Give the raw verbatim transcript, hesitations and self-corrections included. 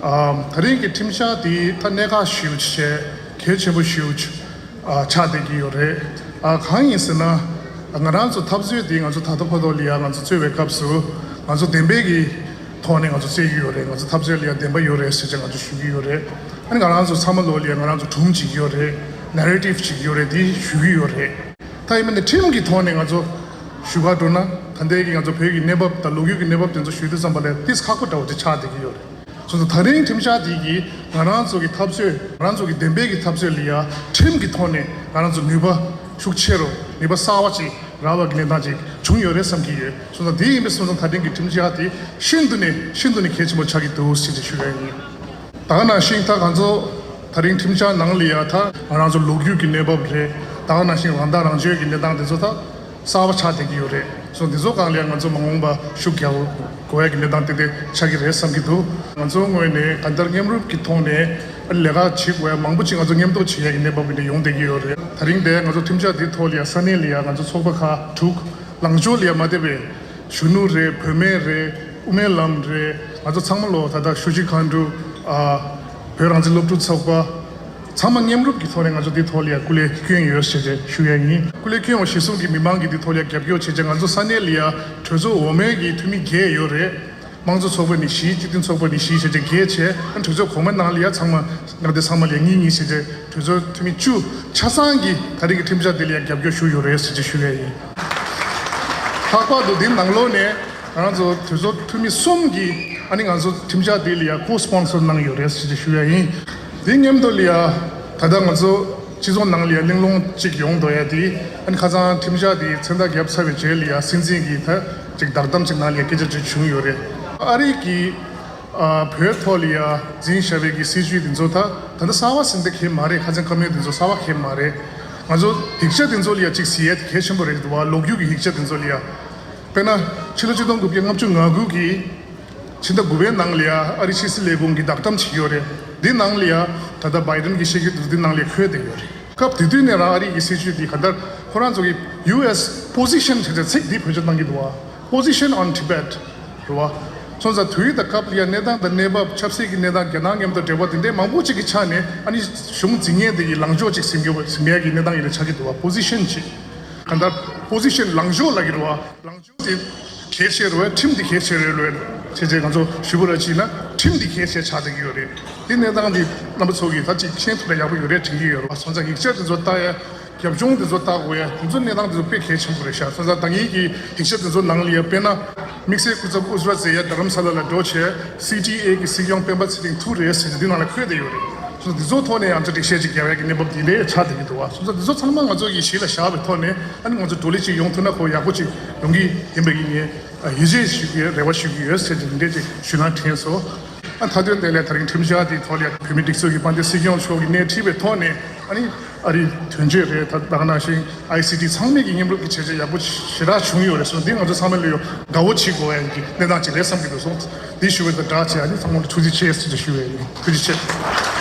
ཨ། ད་རིང་གི་ཁྲིམས་འཆར་འདི་ད་གནད་འགག་ཞེ་པོ་ཅིག་བྱས། གལ་ཆེན་པོ་ཞེ་པོ་ཅིག་ཨ། ཆགས་བསྡད་ཀྱི་ཡོད་རེད། ཨ། གང་ཡིན་ཟེར་ན། ང་རང་ཚོ་འཐབ་རྩོད་འདི་ང་ཚོ་ད་ལྟ་བར་དུ་ལ་ཡ་ང་ཚོ་རྩོད་པའི་སྐབས་སུ། ང་ཚོ་བདེན་པའི་གི་ཐོག་ནས་ང་ཚོ་རྩོད་ཀྱི་ཡོད་རེད། ང་ཚོ་འཐབ་རྩོད་ལ་ཡ་བདེན་པ་ཡོད་རེད་ཟེར་བྱས་ང་ཚོ་ཞུ་གི་ཡོད་རེད། ཨ་ནི་ང་རང་ཚོ་ཚང་མ་ལོ་ལ་ཡ་ང་རང་ཚོ་སྒྲུང་བྱེད་ཀྱི་ཡོད་རེད། ནེ་རེ་ཊིབ་བྱེད་ཀྱི་ཡོད་རེད། འདི་ཞུ་གི་ཡོད་རེད། ད་ཡིན་ན་ནི་ཁྲིམས་ཀྱི་ཐོག་ནས་ང་ཚོ་ཞུ་ག་འགྲོ་ན། ད་ལྟའི་གི་ང་ཚོ་བོད་ཀྱི་གནས་བབ་དང་ལོ་རྒྱུས་ཀྱི་གནས་བབ་དེ་ཚོ་ཞུ་དུས་ཙམ་པ་ལ་ཏིས་ཁག་པོ་འདྲ་བོ་ཅིག་ཆགས་བསྡད་ཀྱི་ཡོད་རེད། སོང་ཙང་ད་རིང་ཁྲིམས་འཆར་འདི་གིས་ང་རང་ཚོ་གི་འཐབ་རྩོད། ང་རང་ཚོ་གི་བདེན་པའི་གི་འཐབ་རྩོད་ལ་ཡ་ཁྲིམས་ཀྱི་ཐོག་ནས་ང་རང་ཚོ་ནུས་པ་ཤུགས་ཆེ་རུ། ནུས་པ་གསར་བ་ཅིག་རག་པ་གི་གནས་སྟངས་ཅིག་བྱུང་ཡོད་རེད་བསམ་གྱི་ཡོད། སོང་ཙང་དེ་ཡིན་པས་སོང་ཙང་ད་རིང་གི་ཁྲིམས་འཆར་དེ་ཤིན་ཏུ་ནས་ཤིན་ཏུ་ནས་གལ་ཆེན་པོ་ཆགས་ཀྱི་འདུག་ཟེར་ཅིག་ཞུ་ཡ་ཡིན། ད་ག་ནང་བཞིན་ད་ང་ཚོ་ད་རིང་ཁྲིམས་འཆར་ནང་ལ་ཡ་ད་ང་རང་ཚོ་ལོ་རྒྱུས་ཀྱི་གནས་བབ་རེད། ད་ག་ནང་བཞིན་རང་ཐག་རང་གཅོད་ཀྱི་གནས་སྟངས་དེ་ཚོ་ད་གསར་པ་ཆགས་བསྡད་ཀྱི་ཡོད་རེད། སོ་འདི་ཚོ་སྒང་ལ་ཡ་ང་ཚོ་མ་འོངས་པ་ཤུགས་རྒྱག་དགོས་ཡ་གི་གནས་སྟངས་ཏན་ཏན་ཆགས་ཀྱི་རེད་བསམ་གྱི་འདུག་ང་ཚོ་ངོས་ནས་གང་ལྟར་མཉམ་རུབ་ཀྱི་ཐོག་ནས་ལས་ཀ་བྱེད་དགོས་ཡ་མང་པོ་ཅིག་ང་ཚོ་མཉམ་དུ་བྱེད་ཡ་གི་གནས་བབ་ཀྱི་ནས་ཡོང་བསྡད་ཀྱི་ཡོད་རེད། ད་རིང་དེ་ང་ཚོ་ཁྲིམས་འཆར་འདིའི་ཐོག་ལ་ཡ་ས་གནས་ལ་ཡ་ང་ཚོ་ཚོགས་པ་ཁག་དྲུག་ལངས་ཕྱོགས་ལ་ཡ་མ་བསྡད་པའི་གཞོན་ནུ་རེད། བུད་མེད་རེད། དབུ་མའི་ལམ་རེད། ང་ཚོ་ཚང་མ་ལོ་ད་ལྟ་ཤུ་ཅི་མཁའ་འགྲོ། ཨ། བོད་རང་བཙན་སློབ་ཕྲུག་ཚོགས་པ། ཚང་མ་མཉམ་རུབ་ཀྱི་ཐོག་ནས་ང་ཚོ་འདིའི་ཐོག་ལ་ཡ་སྐུ་ལས་བསྐྱོན་ཡོད་ཟེར་ཏེ་ཞུ་ཡ་ཡིན། སྐུ་ལས་བསྐྱོན་པ་གཞི་བཟུང་གི་མི་མང་གིས་འདིའི་ཐོག་ལ་ཡ་རྒྱབ་སྐྱོར་བྱས་ཏེ། ང་ཚོ་ས་གནས་ལ་ཡ་གྲོས་ཚོགས་འོག་མའི་གི་འཐུས་མི་བརྒྱད་ཡོད་རེད། དམངས་གཙོ་ཚོགས་པ་ནས་བཞི། སྤྱི་མཐུན་ཚོགས་པ་ནས་བཞི་བྱས་ཏེ་བརྒྱད་བྱས། ཨ་ནི་གྲོས་ཚོགས་གོང་མའི་ནང་ལ་ཡ་ཚང་མ་ང་དེ་ཚང་མ་ལ་ཡ་གཉིས་གཉིས་བྱས་ཏེ་གྲོས་ཚོགས་འཐུས་མི་བཅུ་ཆ་ཚང་གིས་ད་རེས་ཀྱི་ཁྲིམས་འཆར་འདི་ལ་ཡ་རྒྱབ་སྐྱོར་ཞུས་ཡོད་རེད་ཟེར་ཏེ་ཞུ་ཡ་ཡིན། ལྷག་པར་དུ་འདི་ནང་ལོགས་ནས་ང་རང་ཚོ་གྲོས་ཚོགས་འཐུས་མི་གསུམ་གྱིས་ཨ་ནི་ང་ཚོ་ཁྲིམས་འཆར་འདི་ལ་ཡ་ཀོ་སི་པོན་སར་གནང་ཡོད་རེད་ཟེར་ཏེ་ཞུ་ཡ་ཡིན། འདི་མཉམ་དུ་ལ་ཡ་ད་ལྟ་ང་ཚོ་སྤྱི་ཚོགས་ནང་ལ་ཡ་གླེང་སློང་ཅིག་ཡོང་འདུག་ཡ། དེ་ཨ་ནི་ཁ་སང་ཁྲིམས་འཆར་དེ་མཚན་རྟགས་བརྒྱབ་ཚར་བའི་རྗེས་ལ་ཡ་སྲིད་འཛིན་གྱིས་ད་ཅིག་བསྒྲགས་གཏམ་ཅིག་ནང་ལ་ཡ་སྐད་ཆ་ཅིག་བྱུང་ཡོད་རེད། ཨ་རི་གི་ཨ། བོད་ཐོག་ལ་ཡ་འཛིན་བཞག་པའི་གི་སྲིད་བྱུས་དེ་ཚོ་ད་ད་ལྟ་གསར་བ་ཟིན་ཏེ་གལ་མ་རེད། ཁ་སང་བཀའ་མོལ་དེ་ཚོ་གསར་བ་གལ་མ་རེད། ང་ཚོ་ཡིག་ཆ་དེ་ཚོ་ལ་ཡ་ཅིག་གཟིགས་ཡ་དེ་གལ་ཆེན་པོ་རེད་འདུག་བ། ལོ་རྒྱུས་ཀྱི་ཡིག་ཆ་དེ་ཚོ་ལ་ཡ། དཔེར་ན་ཕྱི་ལོ་ཆིག་སྟོང་དགུ་བརྒྱ་ལྔ་བཅུ་ང་དགུ་གི་ཕྱི་ཟླ་དགུ་པའི་ནང་ལ་ཡ་ཨ་རི་ཕྱི་སྲིད་ལས་ཁུངས་ཀྱིས་བསྒྲགས་གཏམ་བྱས་ཡོད་རེད། འདི་ནང་ལ་ཡ་ད་ལྟ་བྷའི་ཌེན་གྱིས་བཤད་རྒྱུ་དེ་ཚོ་འདི་ནང་ལ་ཡ་འཁོད་བསྡད་ཡོད་རེད། སྐབས་དེ་དུས་ནས་རང་ཨ་རི་གི་སྲིད་བྱུས་འདི་ག་འདྲ་ཁོ་རང་ཚོ་གི་ཡུ་ཨེས་པོ་སི་ཤན་བྱས་ཏེ་ཚིག་འདི་བེད་སྤྱོད་གནང་གི་འདུག་བ། Position on Tibet རེད་བ། སོང་ཙང་དུས་དང་སྐབས་ལ་ཡ་གནས་སྟངས་དང་གནས་བབ། ཆབ་སྲིད་ཀྱི་གནས་སྟངས། རྒྱ་ནག་མཉམ་དུ་འབྲེལ་བ་དེ་འདྲའི་མང་པོ་ཅིག་གི་ཆ་ནས་ཨ་ནི་གཞུང་འཛིན་མཁན་དེ་ཡི་ལངས་ཕྱོགས་ཅིག་ཟིན་རྒྱུ་ཟིན་ཡ་གི་གནས་སྟངས་ཡིན་ན་ཆགས་ཀྱི་འདུག་བ། པོ་སི་ཤན་ཅིག་ག་འདྲ་པོ་སི་ཤན་ལངས་ཕྱོགས་ལབ་ཀྱི་རེད་བ། ལངས་ཕྱོགས་དེ་གལ་ཆེ་རུ་བས། ཁྲིམས་དེ་གལ་ཆེ་རེད་ལོས་བྱས་བྱས་ང་ཚོ་ཞུ་བ་ར་བྱས་ན་ཁྲིམས་དེ་གལ་ཆེ་ཆགས་བསྡད་ཀྱི་ཡོད་རེད། དེ་གནས་སྟངས་དེ་རྣམ་པ་ཚོ་གིས་ད་ཅིག་ཤེས་ཐུབ་ན་ཡག་པོ་ཡོད་རེད་དྲན་གྱི་ཡོད་རེད་བ། སོང་ཙང་ཡིག་ཆ་དེ་ཚོ་ལྟ་ཡ། རྒྱབ་ལྗོངས་དེ་ཚོ་ལྟ་དགོས་ཡ། དེ་ཚོ་གནས་སྟངས་དེ་ཚོ་དཔེ་གལ་ཆེན་པོ་རེད་ཤག་སོང་ཙང་ད་ངེད་ཀྱི་ཡིག་ཆ་དེ་ཚོ་ནང་ལ་ཡ་དཔེར་ན་དམིགས་བསལ་སྐུ་ཚབ་ཨུ་ཛི་ར་ཛེ་ཡ་རྡ་རམ་ས་ལ་ལ་འགྲོ་བྱས། སི་ཊི་ཨེ་གི་སྲིད་སྐྱོང་སྤེན་པ་ཚེ་རིང་ཐུག་རེད་ཟེར་ཏེ་འདི་ནང་ལ་འཁོད་བསྡད་ཡོད་རེད། སོང་ཙང་འདི་ཚོ་ཐོག་ནས་ཡང་ཅིག་འགྲེལ་བཤད་ཅིག་རྒྱག་ཡ་གི་གནས་བབ་འདི་འདྲ་ཆགས་བསྡད་ཀྱི་འདུག་བ། སོང་ཙང་འདི་ཚོ་ཚང་མ་ང་ཚོ་གིས་གཞི་ལ་བཞག་པའི་ཐོག་ནས་ཨ་ནི་ང་ཚོ་བགྲོ་གླེང་ཅིག་ཡོང་ཐུབ་ན་ཁོ་ཡག་པོ་ཅིག་ཡོང་གི་ཡིན་པའི་གི་ངས་ཡིད་ཆེས་ཞུ་གི་རེ་བ་ཞུ་གི་ཡོད་ཟེར་ཏེ་འདི་འདྲ་ཅིག་ཞུ་ན་དྲན་སོང་། ཨ། མཐའ་དོན་དེ་ལས་ད་རིང་ཁྲིམས་འཆར་དེའི་ཐོག་ལ་བོད་མིའི་སྒྲིག་འཛུགས་ཀྱི་དཔལ་ལྡན་སྲིད་སྐྱོང་མཆོག་གིས་སྣེ་ཁྲིད་པའི་ཐོག་ནས་ཨ་ནི་ཨ་རིའི་དོན་གཅོད་རེད། ད་ད་ག་ནང་བཞིན་ཨའི་སི་ཊི་ཚང་མས་ཀྱི་མཉམ་རུབ་ཀྱི་བྱས་རྗེས་ཡག་པོ་ཞེ་དྲག་བྱུང་ཡོད་རེད་སོང་། འདི་ང་ཚོ་ཚང་མ་ལ་ཡོད་དགའ་བོ་བྱེད་དགོས་ཡ་གི་གནས་སྟངས་ཅིག་རེད་བསམ་གྱི་འདུག་སོང་། འདི་ཞུ་བའི་དང་སྦྲགས་བྱས་ཨ་ནི་ཚང་མ་ལ་ཐུགས་རྗེ་ཆེ་ཟེར་ཏེ་ཞུ་བ་ཡིན། ཐུགས་རྗེ་ཆེ།